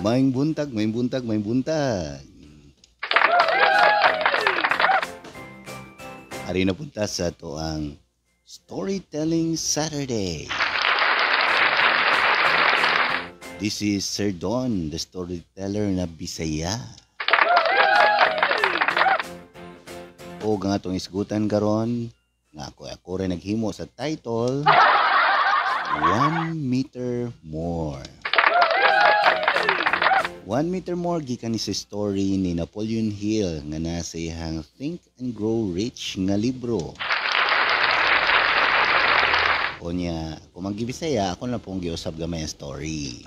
Maayong buntag, maayong buntag, maayong buntag. Ari na punta sa ato ang Storytelling Saturday. This is Sir Don, the storyteller na Bisaya. O ang atong isgutan karon nga ako rin naghimo sa title 1 Meter More. 1 Meter More gikan ni sa story ni Napoleon Hill nga nasa iyang Think and Grow Rich nga libro. O niya, kung magbisaya, ako na pong giusab gamay ang story.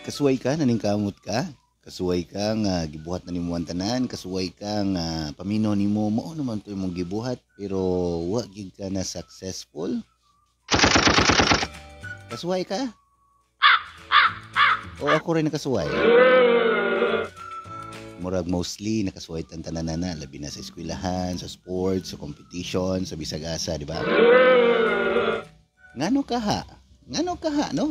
Kasuway ka, naningkamot ka. Kasuway ka nga gibuhat na nimo ang tanan, kasuway ka nga paminaw nimo, mao naman to imong gibuhat pero wa gid ka na successful. Kasuway ka? O ako rin nakasuway. Murag mostly nakasuway tan tanan na, labi na sa eskwelahan, sa sports, sa competition, sa bisag asa, di ba? Ngano ka ha? Ngano ka ha, no?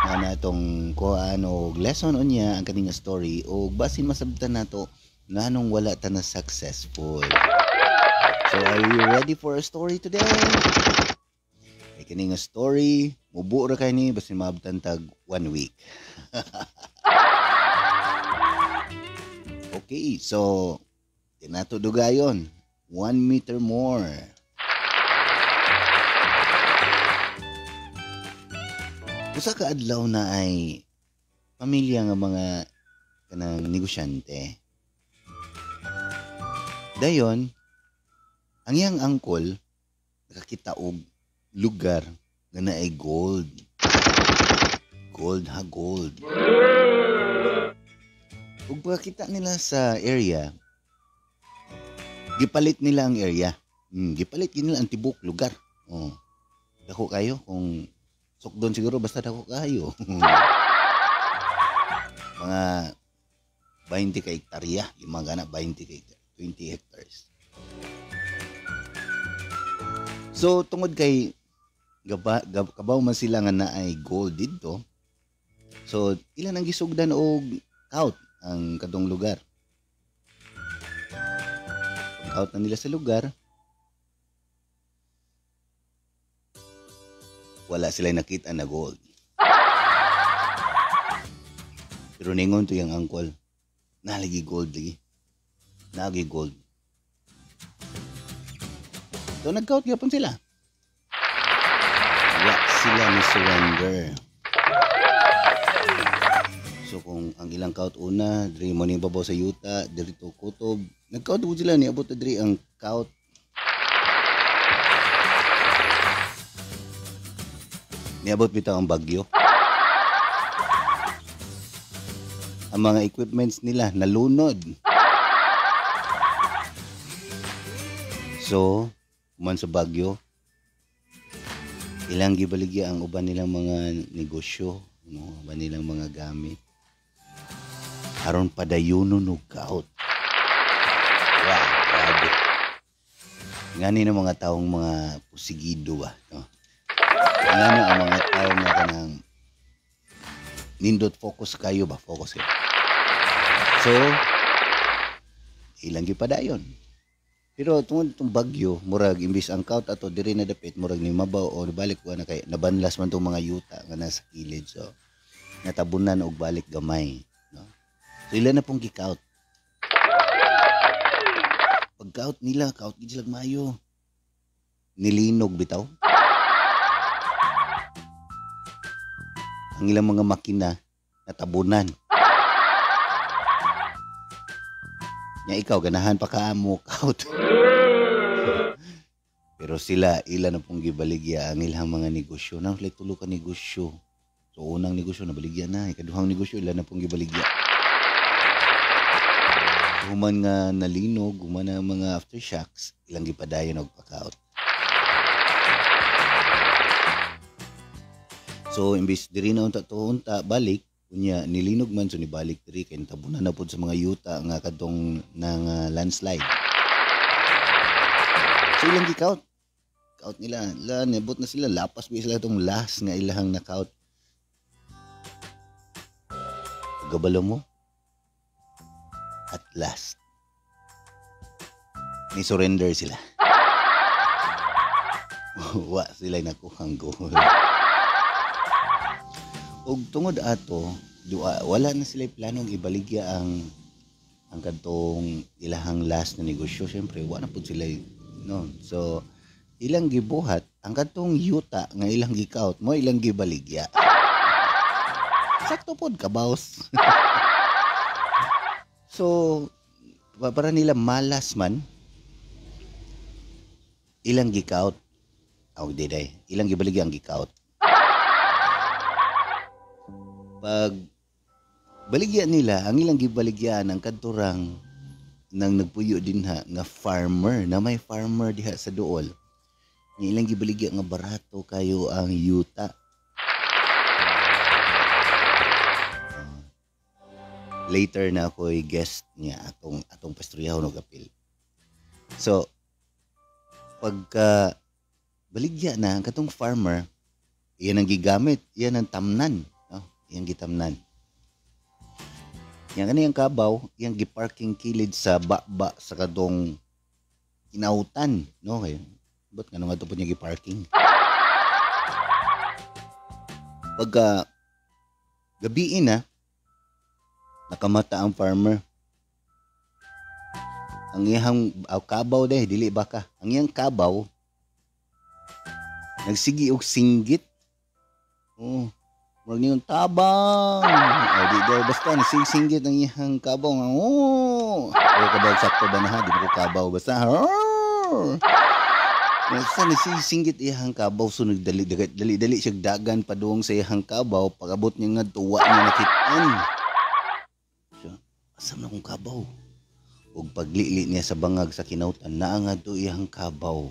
Mao na itong kuhaan og lesson unya ang kaning story og basin masabtan nato nganong wala ta na successful. So are you ready for a story today? Kay kini nga story mubuo ra kay ni basin maabtan tag 1 week. Okay, so tinato dugayon 1 meter more. Usa ka adlaw na ay pamilya nga mga kanang negosyante. Dayon, ang iyang angkol nakakita og lugar nga naay gold. Gold ha, gold. Ug pagkakita nila sa area, gipalit nila ang area. Gipalit nila ang tibok lugar. Oh. Dako kayo kung sukdon siguro basta dako kayo. Mga 20 ka hektarya, lima gana 20 ka hektarya, 20 hectares. So tungod kay kabaw man sila nga naay gold didto. So ilan ang gisugdan og count ang kadtong lugar. Count na nila sa lugar. Wala sila nakita na gold. Pero ningon to yung angkol, nalagi gold lagi. Nalagi gold. So nag-count gyapon sila. Wa sila ni surrender. So kung ang ilang count una, diri mo ning babaw sa yuta, diri to kutob. Nag-count po sila, niabot na diri ang count. Niabot bitaw ang bagyo. Ang mga equipments nila nalunod. So, human sa bagyo, ilang gibaligya ang uban nilang mga negosyo, no? Uban nilang mga gamit. Aron padayunon og count. Wow, grabe. Ngani ng mga taong mga pusigido ba, no? Ngano ang mga tao nga kanang nindot focus kayo ba? Focus kayo. So, ilang gipadayon. Pero tungod itong bagyo, murag imbis ang count ato diri na dapit, murag ni mabaw o nabalik ko na kay nabanlas man tong mga yuta nga nasa kilid. So, natabunan og balik gamay, no? So, ilan na pong gi-count. Pag count nila, count gid sila maayo. Nilinog bitaw. Ang ilang mga makina natabunan. Nya ikaw ganahan pa ka mo count. Pero sila ila na pong gibaligya ang ilang mga negosyo. Nang like tulo ka negosyo. So unang negosyo nabaligya na, ikaduhang negosyo ila na pong gibaligya. Human nga nalinog, human ang mga aftershocks, ilang gipadayon og pa-count. So imbis diri na unta to unta balik unya nilinog man so nibalik diri kay natabunan na pud sa mga yuta nga kadtong nang landslide. So ilang gi-count. Count nila, la, nibot na sila, lapas ba sila itong last nga ilahang knockout. Gabalo mo, at last, ni surrender sila. Wa sila nakuhang goal. Ug tungod ato, wala na sila planong ibaligya ang kadtong ilahang last na negosyo. Syempre, wa na pud sila, no. So, ilang gibuhat ang kadtong yuta nga ilang gikaut mo ilang gibaligya. Sakto pod kabaws. So, para nila malas man ilang gikaut. Aw di day, ilang gibaligya ang gikaut. Pag baligya nila, ang ilang gibaligyan ang kadturang nang nagpuyo dinha nga farmer, na may farmer diha sa duol. Nga ilang gibaligya nga barato kayo ang yuta. Later na ako'y guest niya atong pastoryahon og apil. So, pagka baligya na ang katong farmer, iyan ang gigamit, iyan ang tamnan. No? Iyang gitamnan. Yang kaniyang kabaw, iyang giparking kilid sa ba-ba sa kadong kinautan. No? Kaya, ba't nga nga ito po niya giparking? Pagka gabiin na, nakamata ang farmer. Ang iyang kabaw deh, dili baka. Ang iyang kabaw, nagsigi og singgit. Oh, murag niyong tabang. Ay, di daw, basta nagsisinggit ang iyang kabaw. Oh, o kabaw sakto ba na ha? Di ba ko kabaw? Basta, oh. Basta nagsisinggit iyang kabaw. So, nagdali, dali, dali siya dagan padung sa iyang kabaw. Pag-abot niya nga, tuwa niya nakitaan. So, asam na kong kabaw? Ug paglili niya sa bangag sa kinautan, naa nga do iyang kabaw.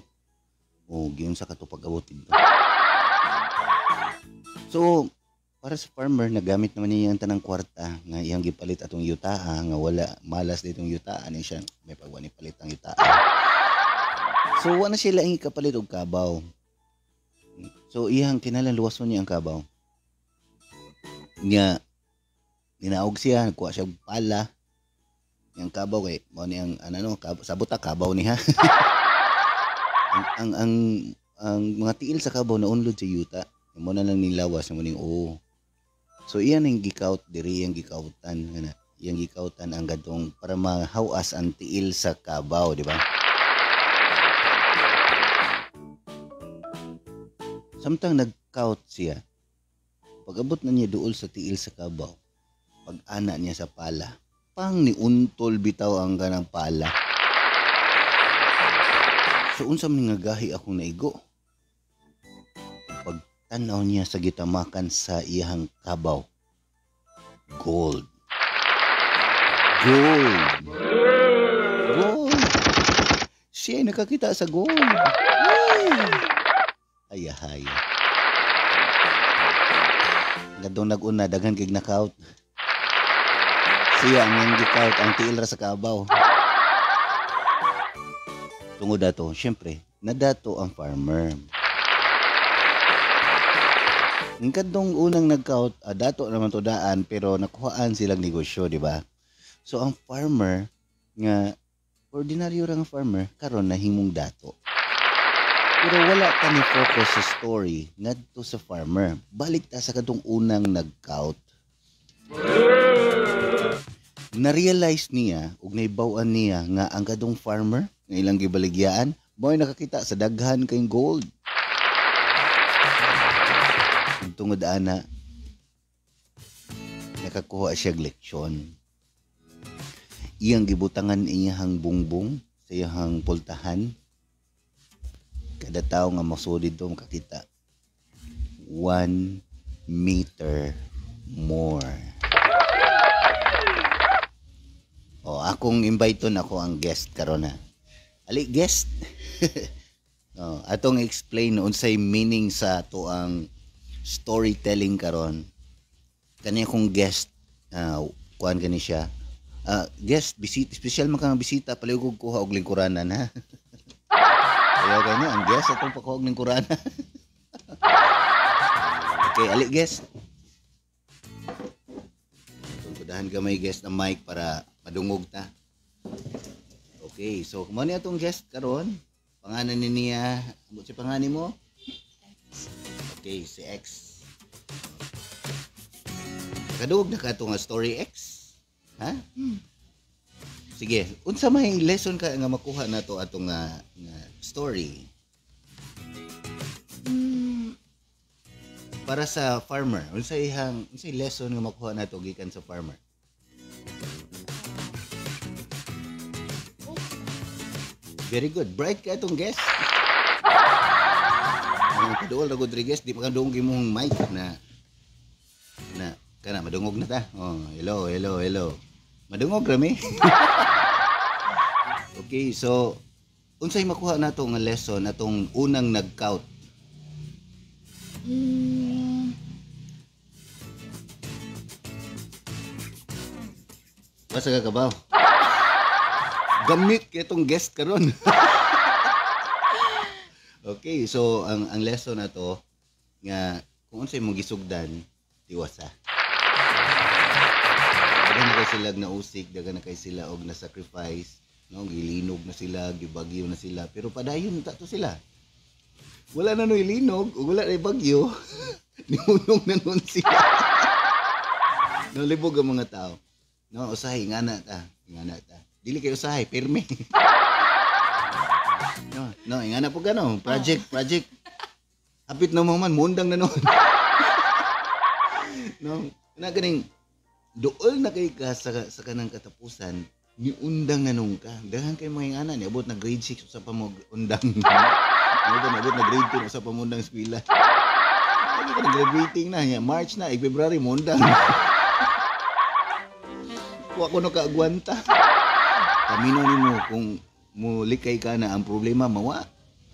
O, giyon sa kato pag-abot dito. So, para sa farmer, nagamit naman niya ang tanang kwarta nga iyang gipalit atong yutaa, nga wala, malas ditong yutaa ni siya, may pagwa ni palit ang yutaa. So, wala na siya laing ikapalit og kabaw. So, iyang kinahanglan luwason niya ang kabaw. Nga, ninaog siya, nagkuha siya og pala. Yang kabaw kay mao ni ang ano, kabaw, sabot ta kabaw niya. Ang mga tiil sa kabaw naunlod sa yuta. Mo na lang nilawas mo ning oo. So iyan ang gikaut diri, iyang gikautan kana. Iyang gikautan ang gadong para mahawas ang tiil sa kabaw, di ba? Samtang nagkaut siya, pag-abot na niya duol sa tiil sa kabaw, pag-ana niya sa pala, pang niuntol bitaw ang kanang pala. So unsa man nga gahi akong naigo? Pagtanaw niya sa gitamakan sa iyang kabaw, gold. Gold. Gold. Siya ay nakakita sa gold. Ay, ay. Gadong nag-una, daghan kay knockout. Siya ang iyang gikaut, ang tiil ra sa kabaw. Tungod ato, syempre, nadato ang farmer. Ang kadtong unang nagkaut, dato naman to daan, pero nakuhaan silang negosyo, di ba? So ang farmer nga ordinaryo ra nga farmer karon nahimong dato. Pero wala ta ni focus sa story ngadto sa farmer. Balik ta sa kadtong unang nagkaut. Na-realize niya ug naibaw-an niya nga ang kadtong farmer nga ilang gibaligyaan mo'y nakakita sa daghan kay gold. Ug tungod ana, nakakuha siya og leksyon. Iyang gibutangan iyang bungbong sa iyang pultahan. Kada tawo nga mosud didto makakita 1 meter more. O, akong invite-on ako ang guest karon ha. Ali guest. O, atong explain unsay meaning sa ato ang storytelling karon. Kani akong guest, kuan kani siya. Guest bisita, special man kang bisita, palihog kuha og lingkuranan ha. Ayaw kayo ang guest atong pakuha ning kurana. Okay, ali guest. Tungkudahan gamay guest ang mic para madungog ta. Okay, so mao ni atong guest karon. Pangalan ni niya, ambot si pangalan mo? Okay, si X. Kadungog na ka ato nga story, X? Ha? Hmm. Sige, unsa may lesson ka nga makuha nato atong nga story? Para sa farmer, unsay lesson nga makuha nato gikan sa farmer? Very good. Bright ka itong guest. Ang kaduol ra Rodriguez, di pa ka dungog imong mic na na kana madungog na ta. Oh, hello, hello, hello. Madungog ra mi. Okay, so unsay makuha nato nga lesson atong unang nag-count? Basta ka kabaw. Gamit kay itong guest karon. Okay, so ang lesson na to nga kung unsay imong gisugdan, tiwasa. Daghan na kay sila nausik, daghan na kay sila og na-sacrifice, no, gilinog na sila, gibagyo na sila, pero padayon ta to sila. Wala na noy linog, ug wala na bagyo. Niunong na nun sila. Nalibog ang mga tao. No, usahay ngana ta, ngana ta. Dili kay usahay, pirmi. No, no, ingana po gano, project, project. Hapit na mo man, mundang na noon. No, na ganing dool na kay ka sa kanang katapusan, niundang na nung ka. Daghan kay mga ingana, niabot na grade 6 usa pa mo undang. Niabot na grade 2 usa pa mo undang eskwela. Lagi ka na graduating na, nya March na, February mo undang. Wa ko no kaagwanta. Paminaw nimo kung mulikay ka na ang problema mawa.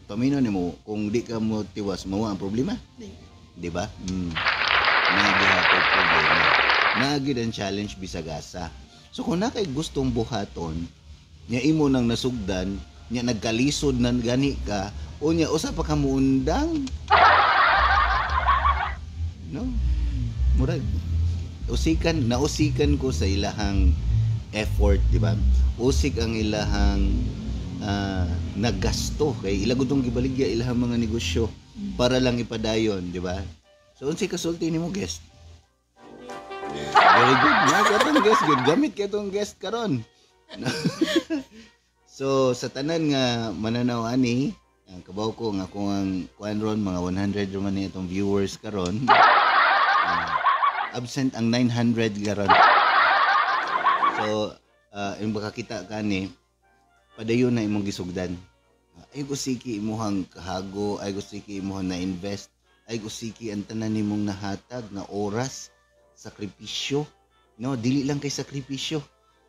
Paminaw nimo kung di ka mo tiwas mawa ang problema. Di. Di ba? Nagihapon problema. Naagid ang challenge bisag asa. So kung na kay gustong buhaton, nya imo nang nasugdan, nya nagkalisod nan gani ka, o nya usa pa ka muundang. No? Murag usikan, nausikan ko sa ilahang effort, di ba? Usik ang ilahang naggasto kay ila gudong gibaligya ilahang mga negosyo para lang ipadayon, di ba? So unsay kasulti nimo guest? Very good. Na katong guest good. Gamit kay tong guest karon. So sa tanan nga mananaw ani, ang kabaw ko nga kung ang kuan ron mga 100 ra man ni atong viewers karon. Absent ang 900 karon. So yung makakita ka ni padayon na imong gisugdan. Ay gusiki imuhang kahago, ay gusiki imuhang na-invest, ay gusiki ang tanan nimong nahatag na oras, sakripisyo. No, dili lang kay sakripisyo.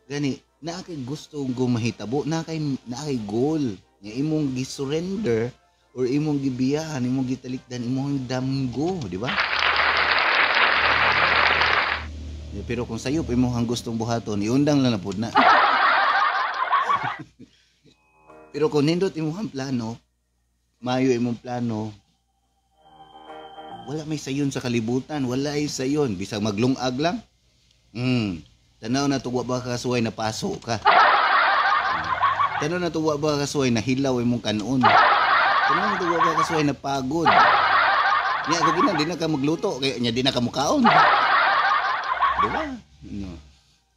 Gani, naa kay gusto gumahitabo, naa kay goal nga imong gisurrender or imong gibiyahan, imong gitalikdan, imong damgo, di ba? Pero kung sayop imong gustong buhaton, iundang lang na pud na. Pero kung nindot imong plano, maayo imong plano, wala may sayon sa kalibutan, wala ay sayon, bisag maglungag lang. Tanaw na tuwa ba kasuway na paso ka. Tanaw na tuwa ba kasuway na hilaw imong kanon. Tanaw na tuwa ba kasuway na pagod. Nya ako gina di na ka magluto kay nya di na ka mukaon. Di ba? No.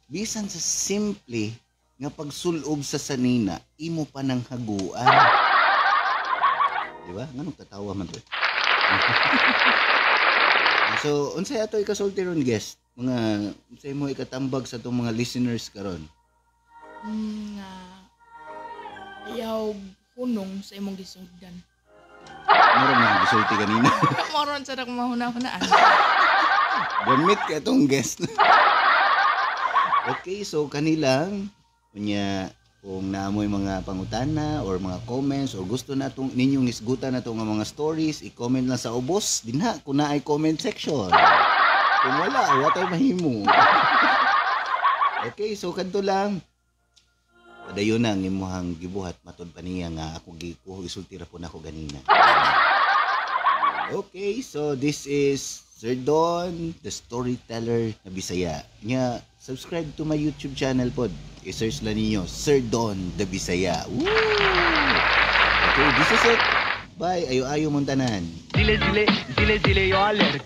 Bisan sa simple nga pagsulob sa sanina, imo pa nang haguan. Di ba? Nganong katawa man to? So, unsay ato ikasulti ron guest? Mga unsay mo ikatambag sa atong mga listeners karon? Nga ayaw hunong sa imong gisugdan. Mura na gisulti kanina. Moron sa akong mahuna-hunaan. Gamit ka itong guest. Okay, so kanilang unya kung naamoy mga pangutana or mga comments or gusto na itong ninyong isgutan na itong mga stories, i-comment lang sa ubos dinha kung naay comment section. Kung wala, wala tayo mahimo. Okay, so kadto lang. Padayon na ang imuhang gibuhat matud pa niya nga ako gikuho isulti ra po nako ganina. Okay, so this is Sir Don, the storyteller na Bisaya. Nya, subscribe to my YouTube channel pod. I-search lang ninyo, Sir Don the Bisaya. Woo! Okay, this is it. Bye. Ayo-ayo mong tanan. Zile zile zile zile yo alerg.